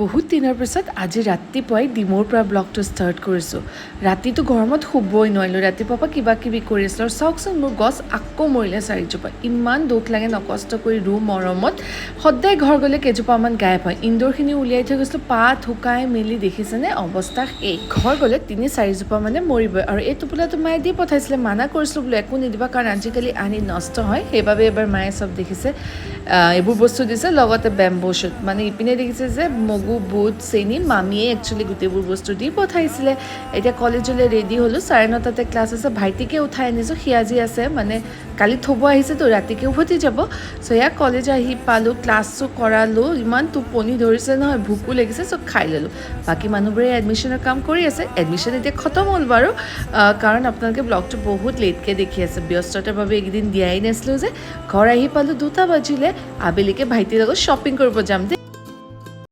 বহুত দিনৰ পিছত আজি ৰাতিপুৱাই ডিমৌৰ পৰা ব্লগটো ষ্টাৰ্ট কৰিছোঁ। ৰাতিটো গৰমত শুবই নোৱাৰিলোঁ। ৰাতিপুৱাৰ পৰা কিবা কিবি কৰি আছিলোঁ। আৰু চাওকচোন, মোৰ গছ আকৌ মৰিলে চাৰিজোপা। ইমান দুখ লাগে ন, কষ্ট কৰি ৰুওঁ মৰমত। সদায় ঘৰ গ'লে কেইজোপামান গায়ব হয়। ইনডোৰখিনি উলিয়াই থৈ গৈছিলোঁ, পাত শুকাই মেলি দেখিছেনে অৱস্থা শেষ। ঘৰ গ'লে তিনি চাৰিজোপা মানে মৰিবই। আৰু এই টোপোলাটো মায়ে দি পঠাইছিলে। মানা কৰিছিলোঁ বোলো একো নিদিবা, কাৰণ আজিকালি আনি নষ্ট হয়। সেইবাবে এবাৰ মায়ে চব দেখিছে, এইবোৰ বস্তু দিছে, লগতে বেম্বো শ্বুট। মানে ইপিনে দেখিছে যে মগু, বুট, চেনি, মামীয়ে একচুৱেলি গোটেইবোৰ বস্তু দি পঠাইছিলে। এতিয়া কলেজলৈ ৰেডি হ'লোঁ। 9:30তে ক্লাছ আছে। ভাইটিকে উঠাই আনিছোঁ। সি আজি আছে, মানে কালি থ'ব আহিছেতো, ৰাতিকে উভতি যাব। চ' এয়া কলেজ আহি পালোঁ, ক্লাছো কৰালোঁ। ইমান টোপনি ধৰিছে নহয়, ভোকো লাগিছে, চ' খাই ল'লোঁ। বাকী মানুহবোৰে এডমিশ্যনৰ কাম কৰি আছে। এডমিশ্যন এতিয়া খতম হ'ল বাৰু, কাৰণ আপোনালোকে ব্লগটো বহুত লেটকৈ দেখি আছে। ব্যস্ততাৰ বাবে এইকেইদিন দিয়াই নাছিলোঁ যে। ঘৰ আহি পালোঁ, 2টা বাজিলে। আবেলিকে ভাইটিৰ লগত শ্বপিং কৰিব যাম দেই।